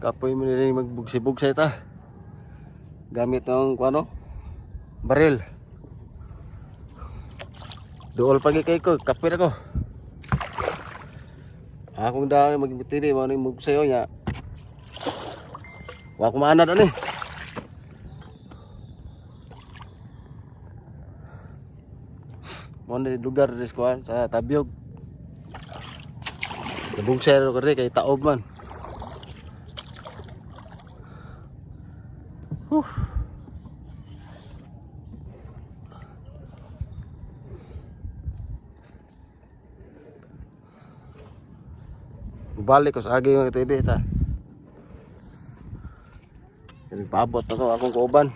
Kapoy mo nila magbugsay-bugsay ta. Gamit ng kuano? Baril. Duol pagi kay ko, kapoy na ko. Akong dahil magbitili, mo ning mugsayo niya. Wa ko maanad ani. Mo ni lugar ris kuan sa Tabyog. Nabugsay ra ko rin kay taob man. Whew. Balik ko sa agi mga TV ta. Nagpaabot na to akong kauban.